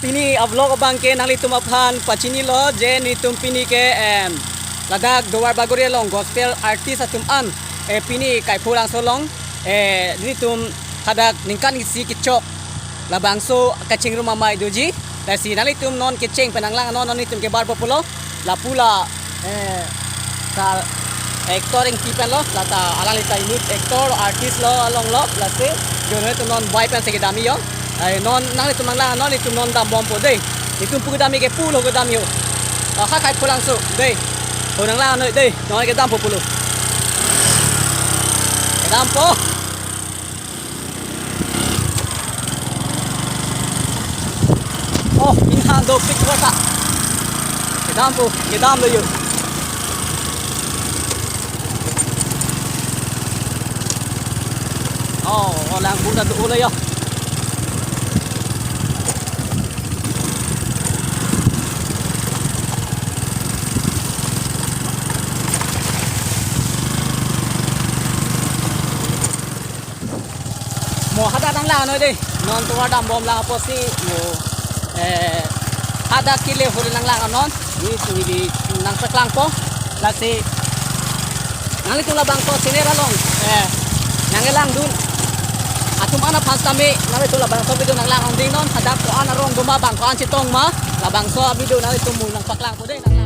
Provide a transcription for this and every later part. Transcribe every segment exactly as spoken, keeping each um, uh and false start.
Pini a-vlog abang ke nanglitum aphan pachinilo je nelitum pini ke, em, ladak Duarbagori along gospel artist atum an, eh, pini Kaipholangso along, eh, nelitum hadak ningkan isi kechok labangso kachingrum amei doji. Lasi nanglitum non kecheng pen nanglang non, non nelitum kebarpo pulo. Lapu la, eh, ta actor ingpi pen lo, la ta alangli ta inut actor, artist lo along lo, lasi jo nelitum non bai pensi kedam-i jo. Eh, non nanglitum nanglang non, nelitum non dambompo dei. Nelitum pu kedam-i ke pulo kedam-i jo. Ah, ha Kaipholangso dei. Ho nanglang noi dei, non kedampo pulo. Kedampo. Oh, inghang dopik kota. Kedampo, kedamlo jo. Oh, olang buta tu ulo jo. Mo hadak nanglang noi dei. Non tovar dambomlang apotsi mo, eh, hadak kile huri nanglang non. Nelitum neli nangpaklangpo. Lasi nanglitum labangso channel along, eh, nanglangdun atum an aphan sitame nanglitum labangso video nanglang ongding non. Hadak ko-an arong do ma, bang ko-an chetong ma, labangso video nanglitum mo nangpaklangpo dei, nanglang.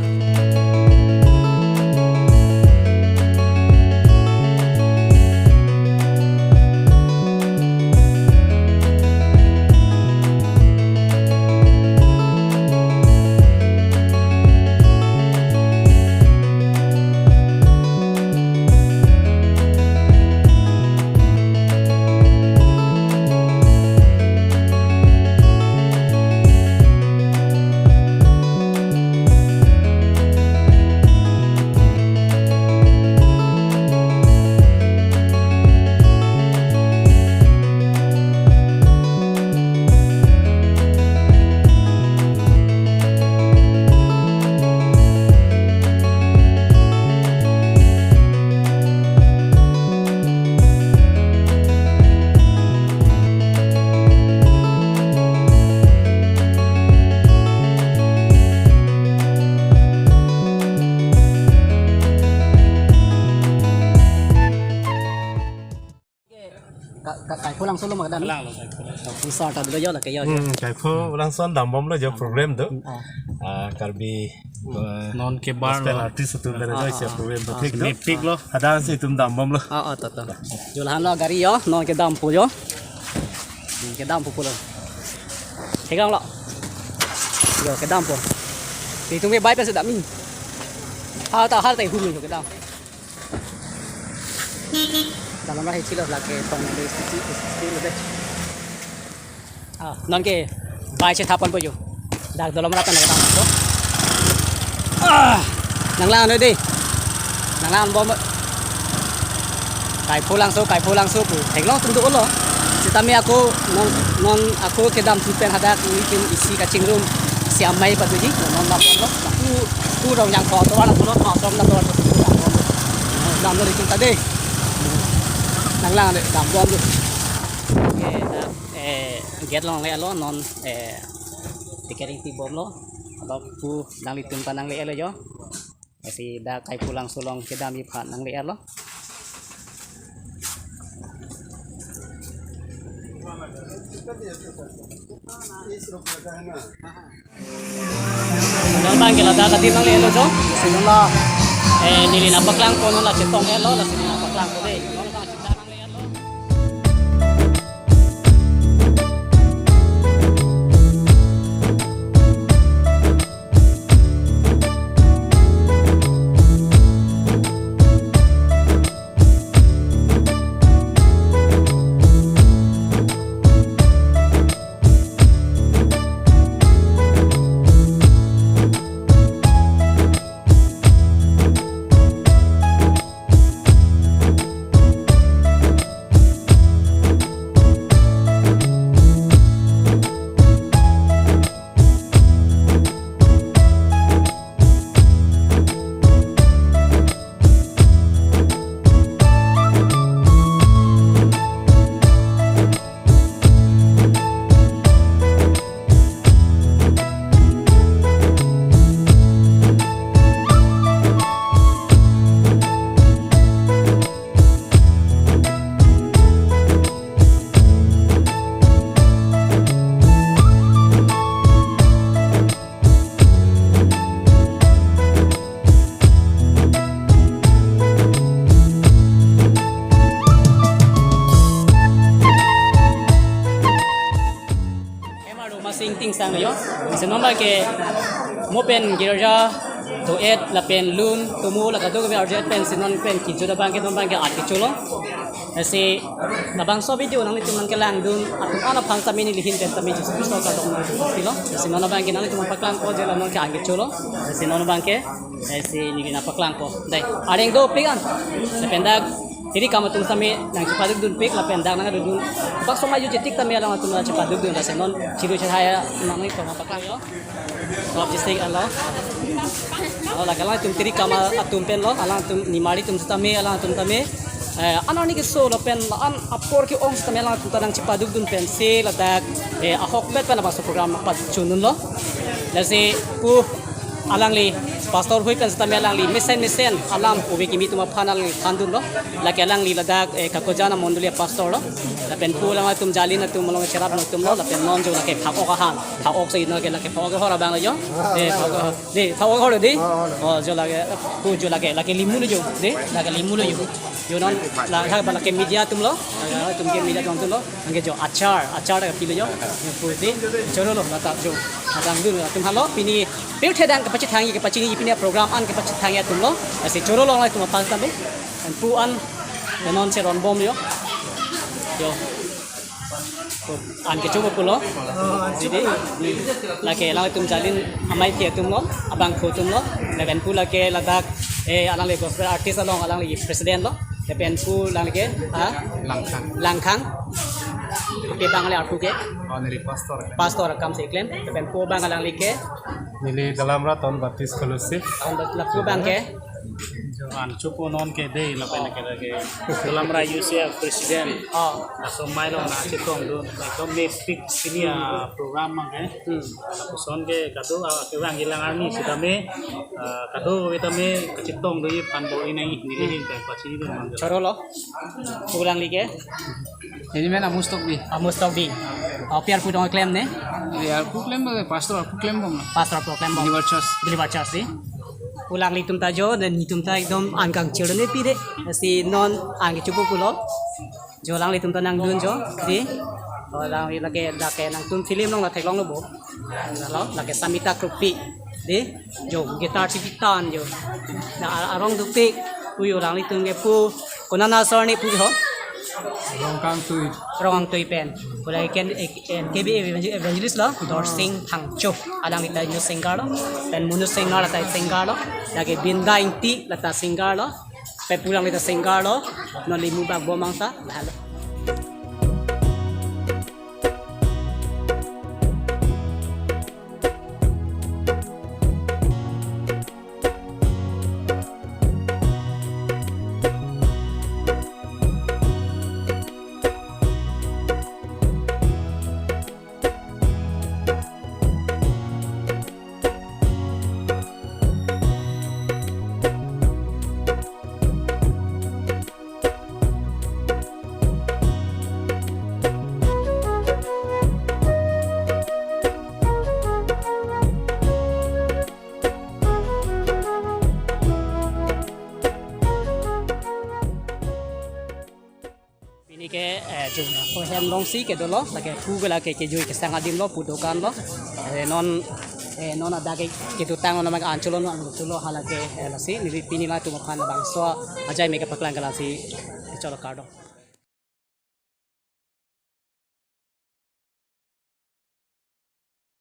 Ka-, ka-, Kaipholangso lo ma kedam? Langlo, Kaipholangso. Pusar ta dolo jo lake jo. Hmm, Kaipholangso dambomlo jo program do. Ah. Ah, Karbi, eh, non kebar gospel lo. Artist atum bere jo isi program do. Ah, thik do. Mepik lo. Hadak si itum dambomlo. Ah, ah, to, to. Jo lahenlo gari jo, non kedampo jo. Hmm, kedampo pulo. Theklonglo. Jo, kedampo. Itum ke bai pensi dam-i. Ha ta, ha ta hum jo kedam. Dalam rahi chilo lake tong de sisi sisi lo de. Ah, non ke bai chethaponpo jo. Dak dalam rata na kedampo. Ah, nanglang noi dei. Nanglangbom. Kaipholangso, Kaipholangso pu theklong atum dolo. Sitame ako non, non ako kedam tupen hadak nelitum isi kachingrum, isi amei patuji, non dambomlo. Pu, pu rong yang photo wala photo photo na to. Damlo nelitum ta dei. Nanglang dei, dambomlo. Oke, dak, eh, gate along le-etlo non, eh, ticket ingpibomlo. Abang pu nanglitum ta nangle-etlo jo. Lasi dak Kaipholangso along kedam-i aphan nangle-etlo. Nang bang ke ladak tadi nangle-etlo jo. Sino la. Eh, neli nangpaklangpo, non la chetong-etlo, lasi neli nangpaklangpo dei. Non bang chetong nangle-etlo. Sang yo, si non abang ke mo pen girja do-et lapen lun tomo la kadokave arju-et pen si non pen kejut abang ke non abang ke an kecho lo. Si labangso video nanglitum nangkelangdun atum an aphan tame neli ahin pen tame Jisu Khristo kardom nangpilo. Si non abang ke nanglitum paklangpo je la non ke an kecho lo. Si non abang ke eh, si neli nangpaklangpo. Dei, areng dopik an. Lapen dak tiri kam atum tame nangchepadukdunpik lapen dak nangdun. Bak somai ju chetik tame alangtum nangchepadukdun, lasi non chiru chehai nangli tong paklang yo. Sop chisik alo. Alo, lake alangtum tiri kam atum pen lo, alangtum nimari atum tame, alangtum tame. Eh, anon ni keso lo pen la-an apor ke-ong tame alangtum ta nangchepadukdun pensi ladak, eh, ahokpet pen labangso program pachunun lo. Lasi pu alangli pastor hui pen setame alangli mesen mesen alam ove kimi atum aphan alangli thandun lo. Lake alangli ladak, eh, Kakojan amondoli apastor lo. Lapen pu alangtum Jalin atum along cherap atum lo. Lapen non jo lake phak-ok ahan. Phak-ok si non ke lake phak-ok ahor abang lo jo. Eh, phak-ok ahor. Dei, phak-ok ahor dei. Oh, jo lake, pu jo lake, lake Limu lo jo. Dei, lake Limu lo jo. Jo non la, la, lake media atum lo. Lake atum ke media atum lo. Anke jo achar, achar ta kapilo jo. Pu dei, choro lo, lata jo. Adang dun atum halo, pini pirthe adang kepachethang, kepachini pini program an kepachethang atum lo. Lasi choro lo alangtum aphan tame. An pu an, non cheron bom jo. Jo. An kecho pulo. Oh, an kecho. Lake alangtum Jalin amei ke atum lo, abangphu atum lo. Lapen pu lake ladak, eh, alangli gospel artist along alangli president lo. Lapen pu alangli ke, ah? Langkhang. Langkhang. Ke abang le arpu ke? Oh, neli pastor. Pastor akam si klem. Lapen pu abang alangli ke? Neli Dalamra Town Baptist Fellowship. Town Baptist, lapu abang ke? Jo an chopo non ke dei lapen ke lake Dalamra U C F president. Oh. Laso mailo nangchetongdun. Ekdom mepik pini a-program abang ke. Hmm. Lapuson ke kado, ah, kevang kelang arni sitame, ah, kadokave tame kachetong do-ji aphan bor-i nangji neli ahin pen pachinidun abang. Choro lo. Pu alangli ke? Neli men Amos Tokbi. Amos Tokbi. Oh, pi arpu tong klem ne? Neli arpu klem ba, pastor arpu klem bom. Pastor arpu klem bom. Believer Church. Believer Church dei. Pu alanglitum ta jo, dan netum ta ekdom an kangchir ne pi dei. Si non an kecho pulo. Jo alanglitum ta nangdun jo, dei. Oh, alangli lake, lake nangtum film along la theklong lo bo. Lo, lake Samita Kropi. Dei, jo guitar si kitan jo. Na a-, arong dopik, pu jo alanglitum ke pu, konat asor ne pu ho? Rongkangtui. Rongkangtui pen. Pu lake N K B evangel-, evangelist lo, Dorsing Phangcho. Alangli ta jo singer lo. Pen Munu Singnar ta singer lo. Lake Binda Ingti lata singer lo. Pen pu alangli ta singer lo. Non Limu bak bomang ta. Lahelo. Pini ke, eh, jumna ko hem rongsi ke dolo, lake pu ke lake kejui kesang adim lo, pu dokan lo. Eh, non, eh, non adak ke kedotang lo, nama an cholo, non an cholo, halake, eh, lasi, neli pini latum aphan labangso ajai me kepaklang ke lasi, cholo kardom.